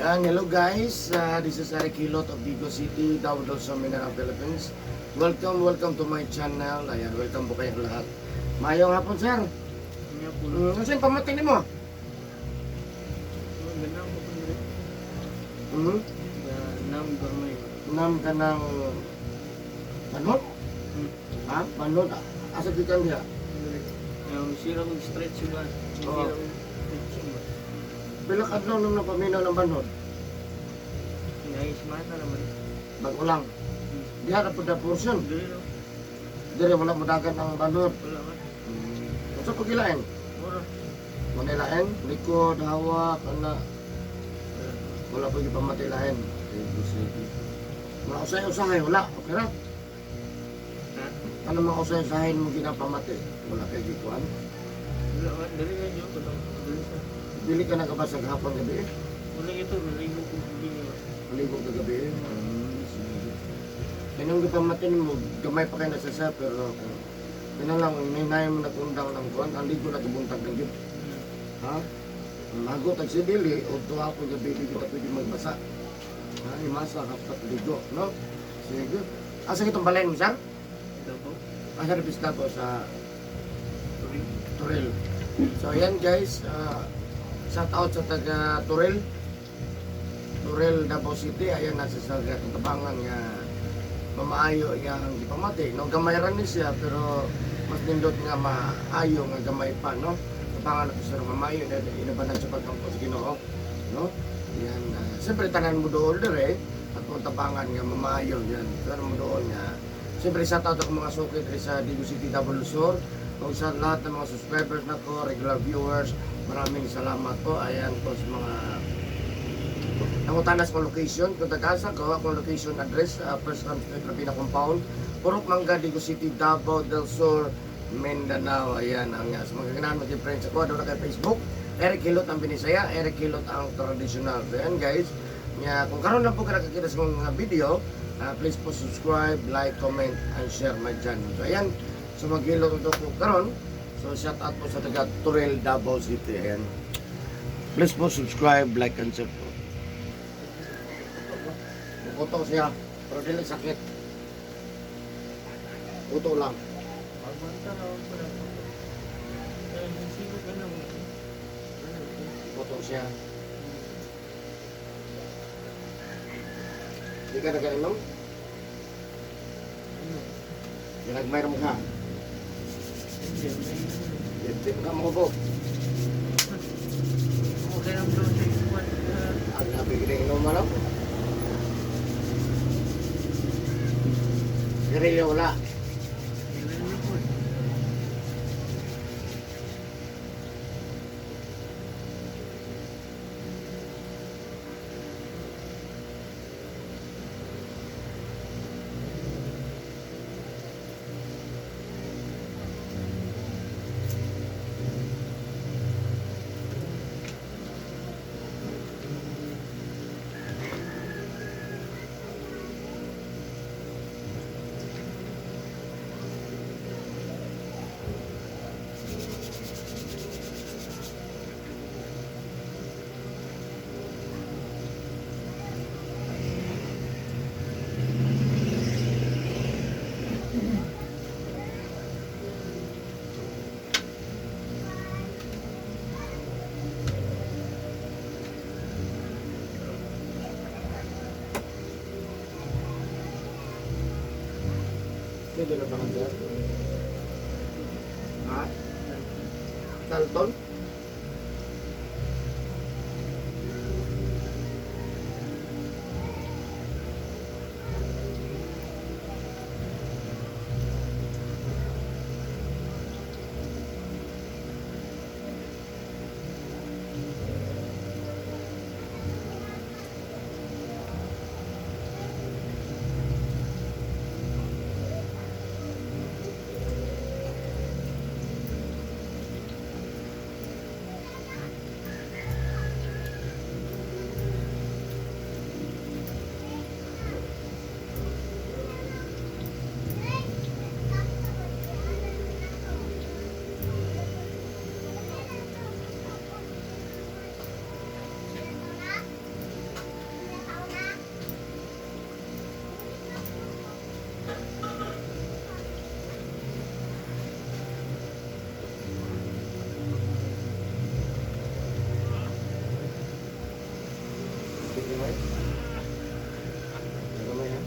Yan, hello guys. This is Eric Hilot of Digos City, Davao del Sur, Mindanao, Philippines. Welcome, welcome to my channel. Ayan, welcome po kayong lahat. Mayong hapon, sir. Nga po. Ano yung pamati mo? Ganang ko po nila. Ganang gamay. Nam ka ng manot? Ha? Manot? Asa gikan diha? Yung sira kong stretch ba? Oo. Sira kong stretching ba? Pila ka adlaw nung napaminaw ng banhod? Nice mata naman. Bago lang. Diha na po na portion. Dili no? Dire wala mo dagan ang banhod. Wala man. Unsa pa gilain? Mura. Manilain, likod, hawak, ana. Wala. Wala pa gipamati lain. Sige, sige. Mga usay-usahay, wala. Okay ra? Ha? Ano mga usay-usahay mo ginapamati? Wala kay gikuan. Wala man. Dili na dyan ko. Dili sa. Dili ka nakabasag hapon gabi eh. Wala ito. Naligo ko gabi ba? Maligo ka gabi eh. Sige. Kanong gipamati mo, gamay pa kayo nasa pero kung yun lang, ninay mo nagundang ng kuan, ang ligo na kabuntag ng gid. Ha? Magot ang si dili, o tuwa ko gabi, di kita pwede magbasa. Ha? Imasa, kapat ligo, no? Sige. Asa kitong balay mo, sir? Dabaw. Asa rin pista po sa Turing. Turil. So ayan guys, shout out sa taga Turil. Turil, Davao City, ayan nasa sa katabangan nga mamaayo nga ang gipamati. No, gamay ra ni siya pero mas nindot nga maayo nga gamay pa, no? Tabangan na to sir mamayo na inabanan sa pagkampo sa Ginoo, no? Yan, siyempre tanan mo dool dire at kung tabangan nga mamayo yan. Tanan mo dool nga. Siyempre shout out ako mga suki diri sa Digos City, Davao del Sur. Kung sa lahat ng mga subscribers na ko, regular viewers, maraming salamat po. Ayan po sa mga nangutanas kong location. Kung taga-asa ko, akong location address, First Ram Street, Rabina Compound, Purok Mangga, Digos City, Davao del Sur, Mindanao. Ayan, ang sa mga ganahan maging friends ako, doon na kay Facebook. Eric Hilot ang Binisaya, Eric Hilot ang traditional. So, ayan guys, nga, kung karon lang po ka nakakita sa mga video, please po subscribe, like, comment, and share my channel. So, ayan, so maghilot ito ko karon. So, shout out po sa taga Turel, Davao City. Ayan. Please po subscribe, like, and share po. Bukoto siya, pero dili sakit. Uto lang. Pagbanta na ako na po. Sino ka na mo? Ano? Buto siya. Di ka nagainom? Ano? Ginagmay mo ka. Hindi. Di ka mo ko. Okay lang bro. Sa iswan. Ang grabe ka inom ano? Sigarilyo wala. Meron po. Dito na ba ka sir? Ha? Dalton? Gamay. Gamay ha.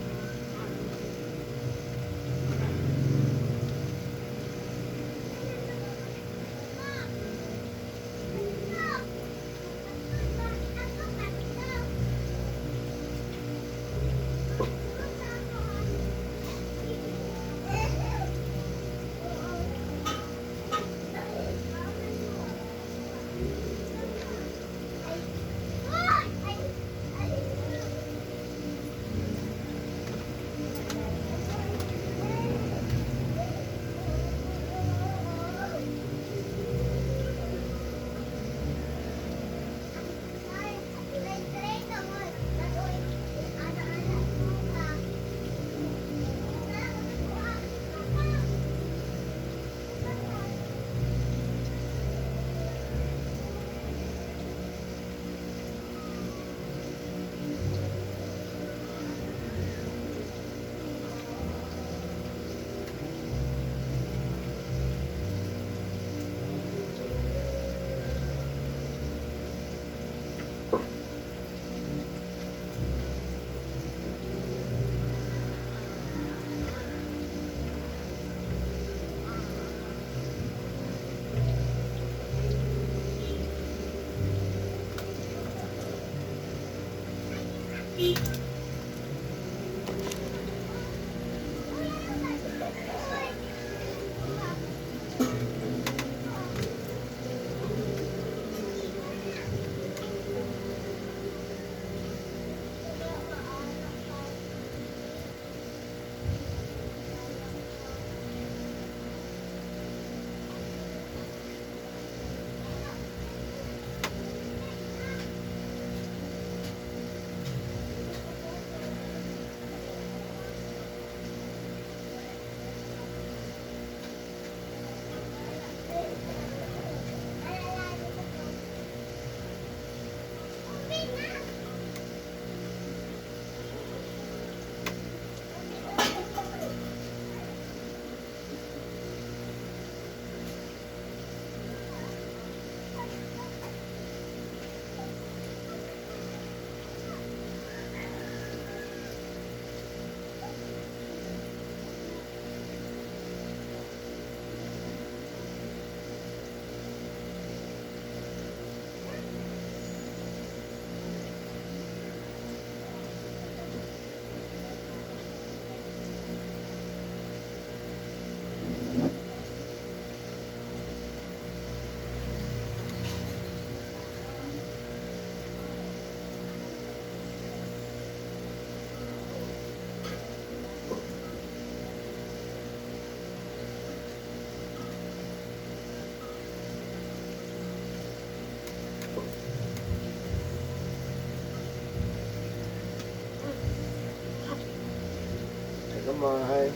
Ay, gamay.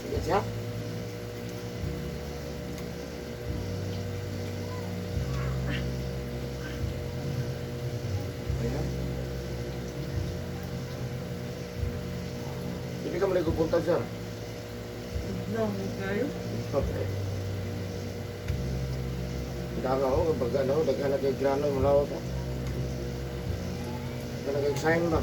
Sige siya. Ayan. Hindi ka maligo punta, sir. No, kayo. Okay. Danga ako, baga na ako, daghan na kay grano, mulawa pa. Daghan na kay sign ba?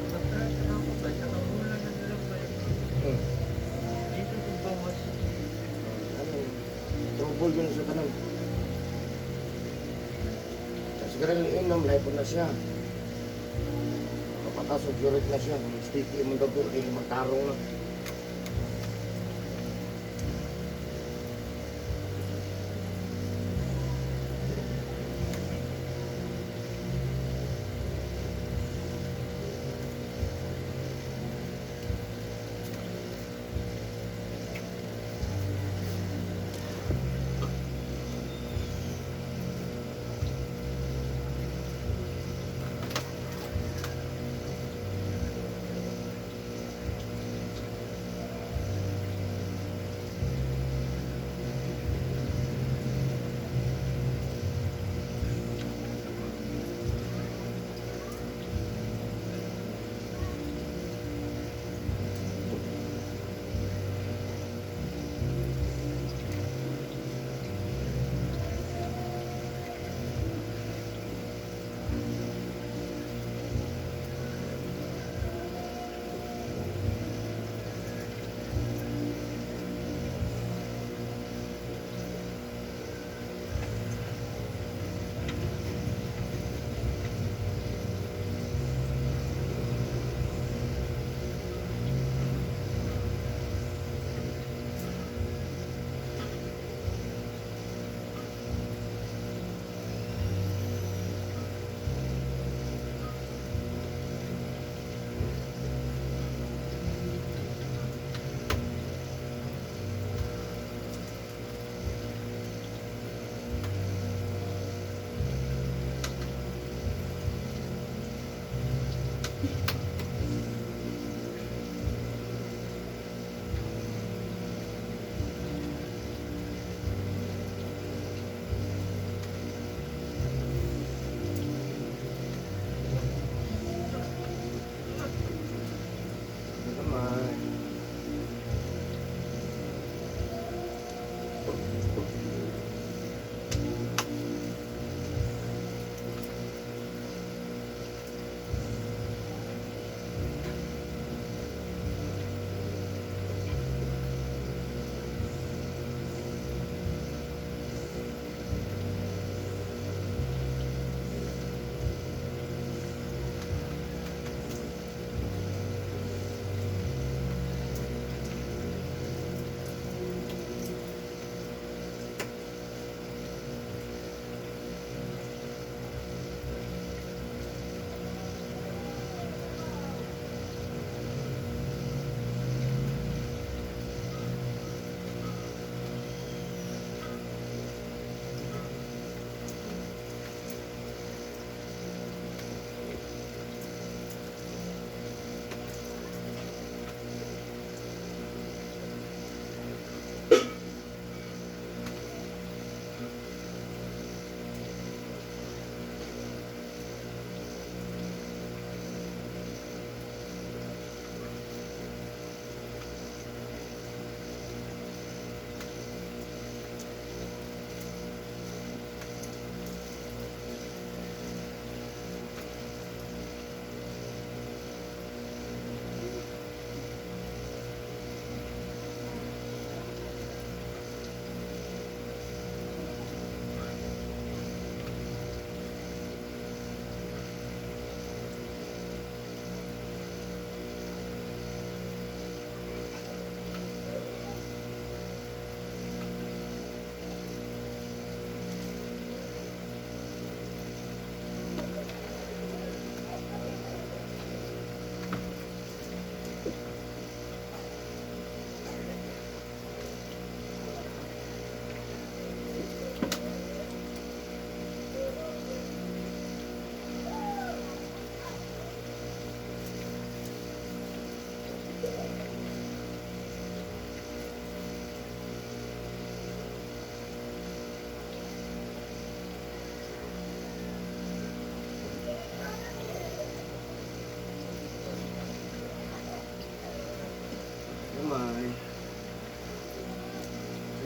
Matras na ako ba? Saka mula na nila ba? Dito kong bawas. Ano, trouble yun sa tanan. Sa sigarilyo inom, laipon na siya. Kapatas og uric na siya. Sticky mo dugo, di magtarong na.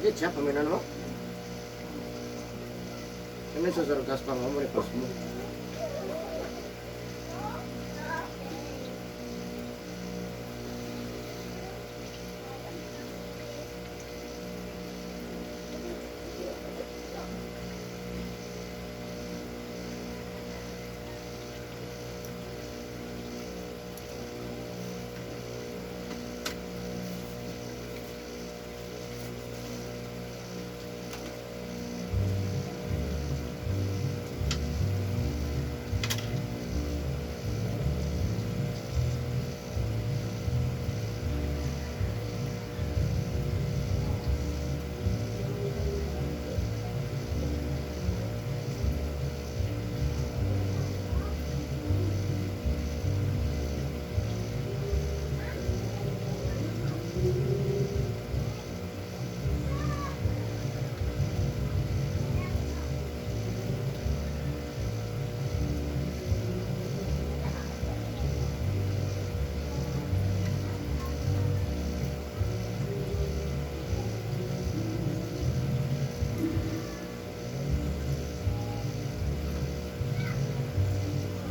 Hindi siya, paminan mo. Ano sa sargas pa mo, repas mo.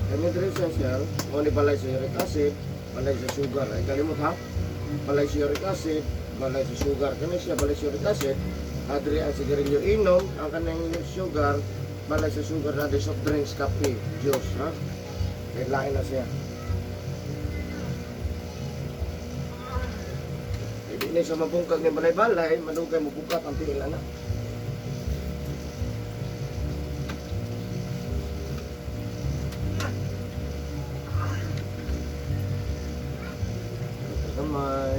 Kami diri sa sir, mo ni balay sa uric acid, balay sa sugar. Ay kalimot ha. Balay sa uric acid, balay sa sugar. Kani siya balay sa uric acid. Adri ang sigarilyo inom, ang kanang sugar, balay sa sugar na soft drinks, kape, juice, ha. Kay lain na siya. Hindi ni sa mabungkag ni balay-balay, malugay mo bukat ang tiil ana. Kamay.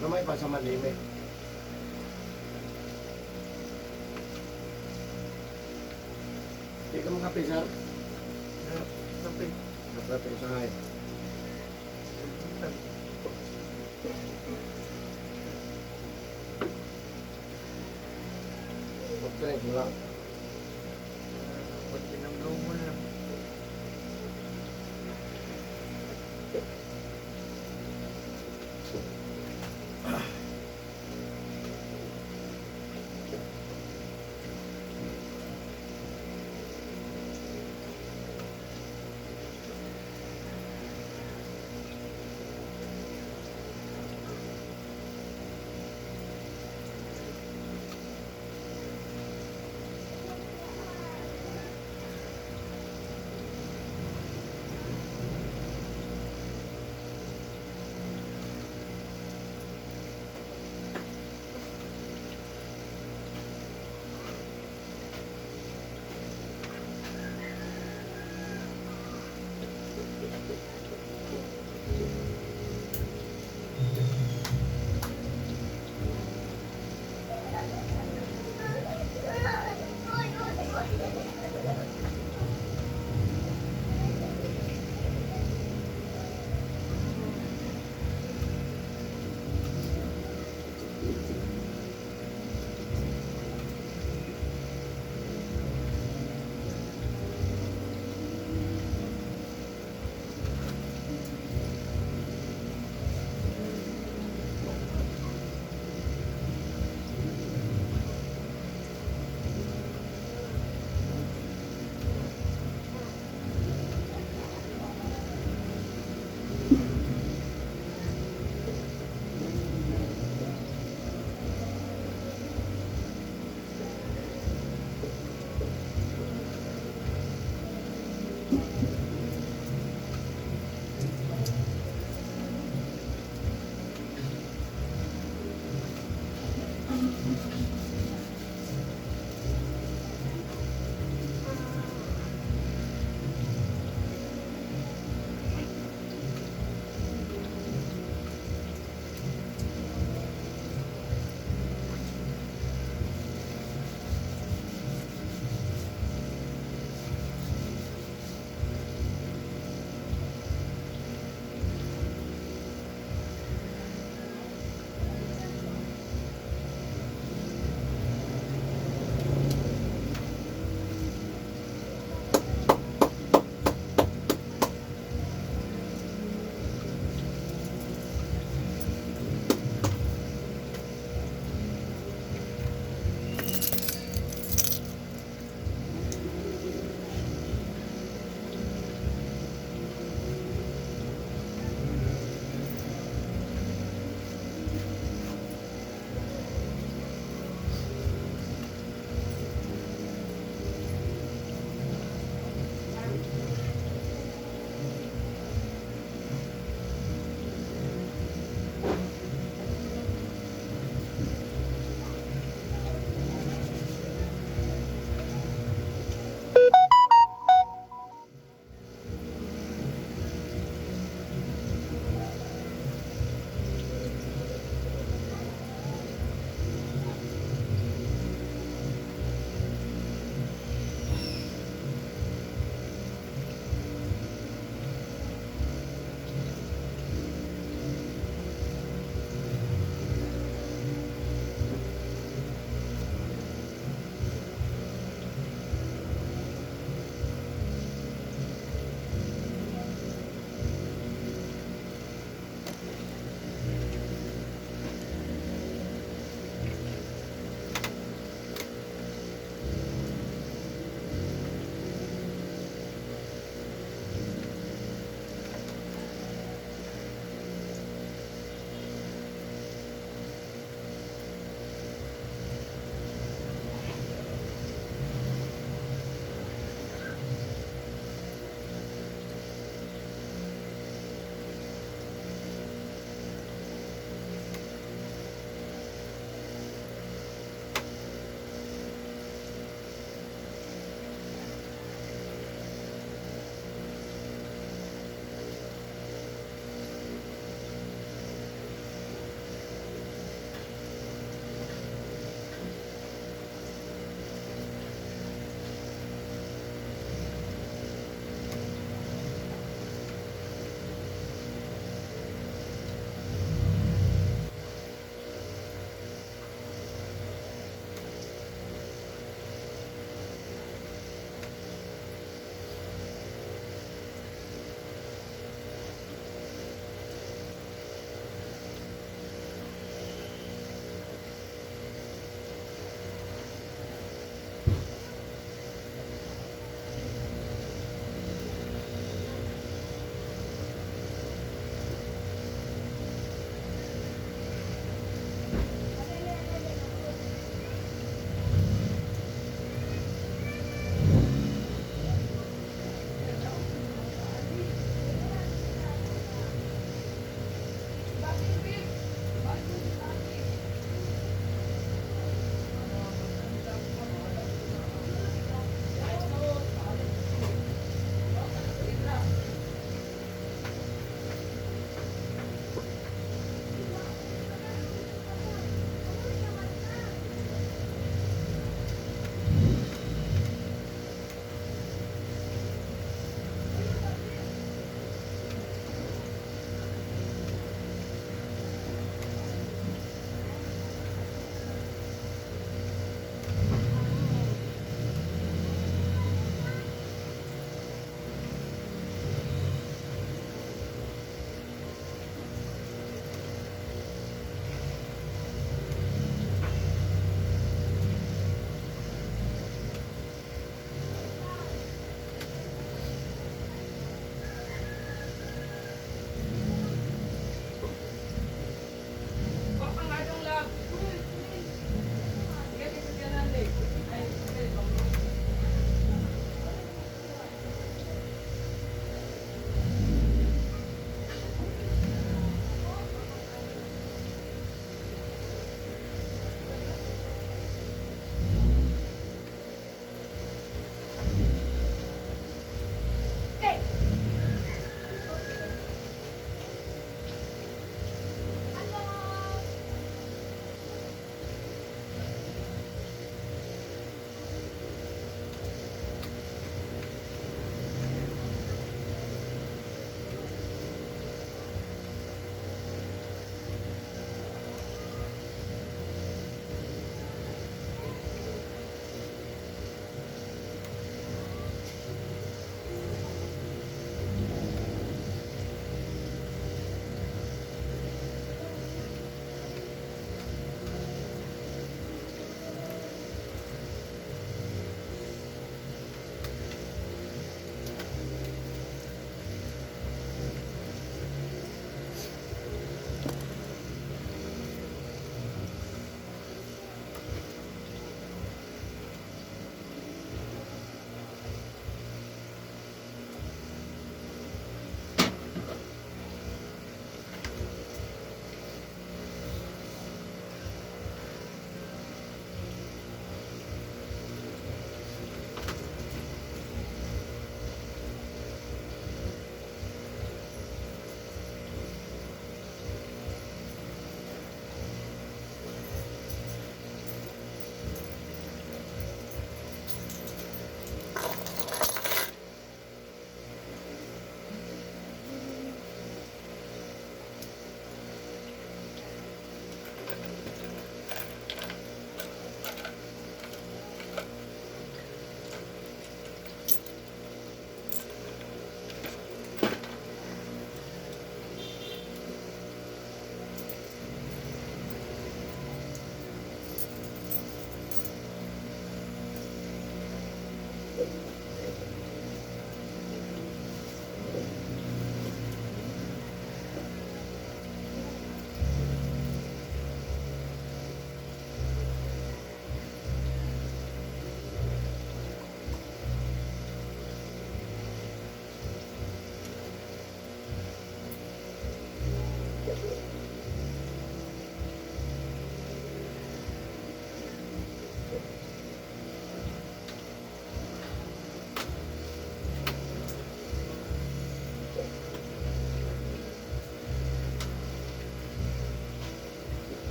Gamay pa sa malimit. Di ka makape, sir? Kape. Kape sa hay. Soft drink mo lang. Kunti ng lumon lang.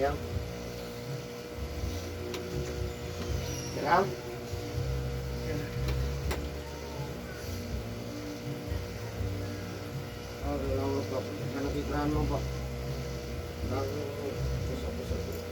Ayaw. Tira. Ah, kailangan pa. Nakita mo ba? Ang pusa-pusa.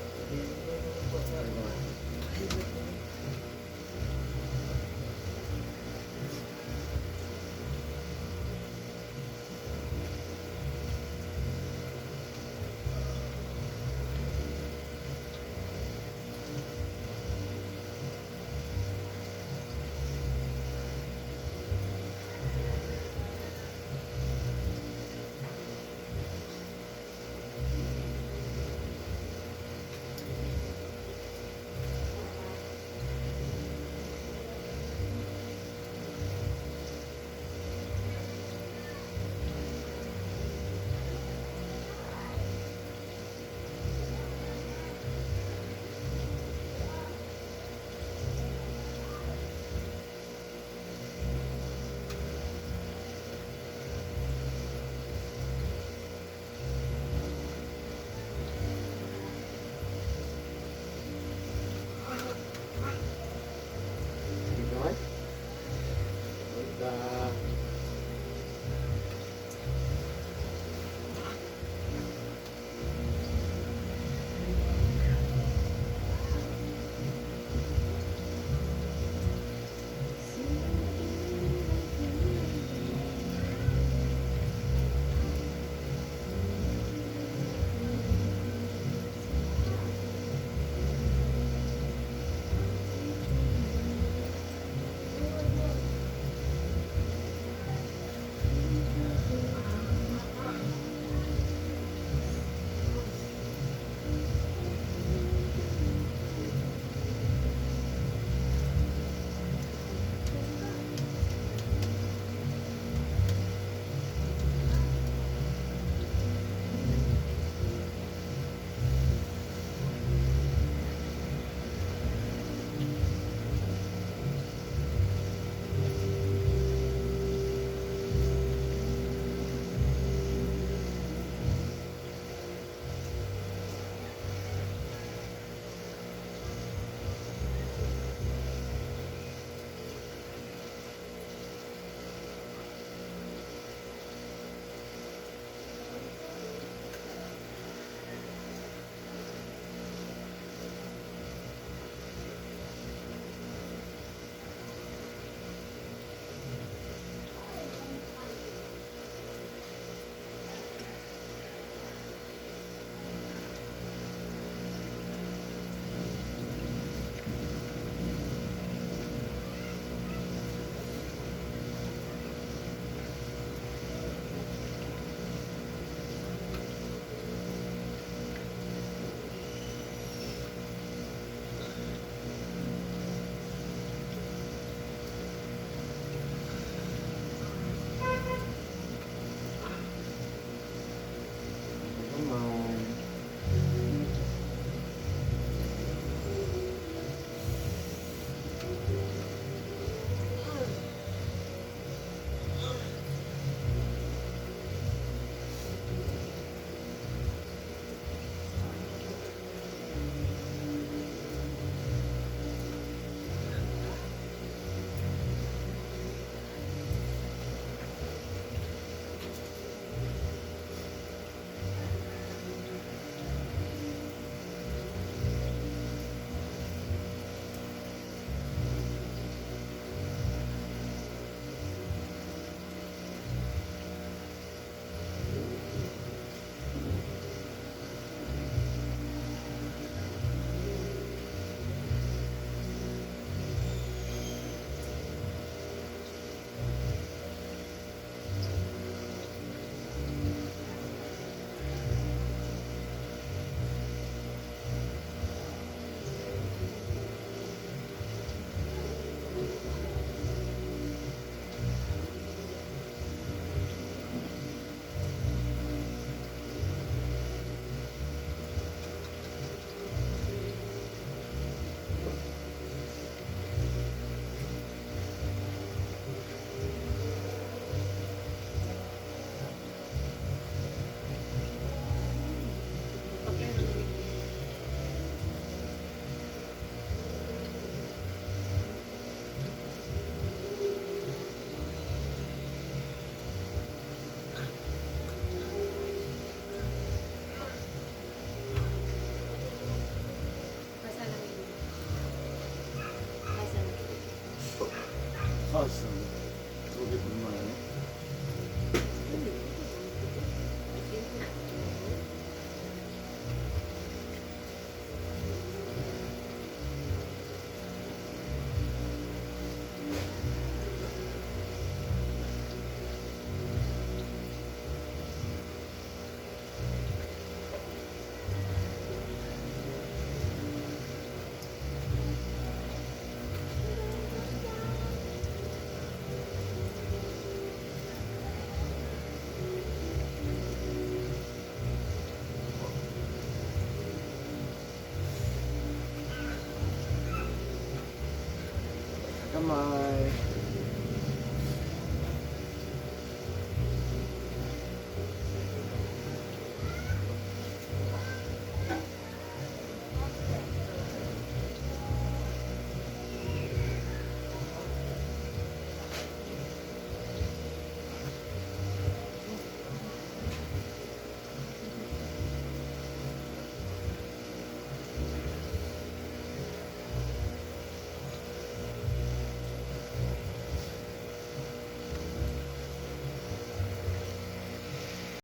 Salamat.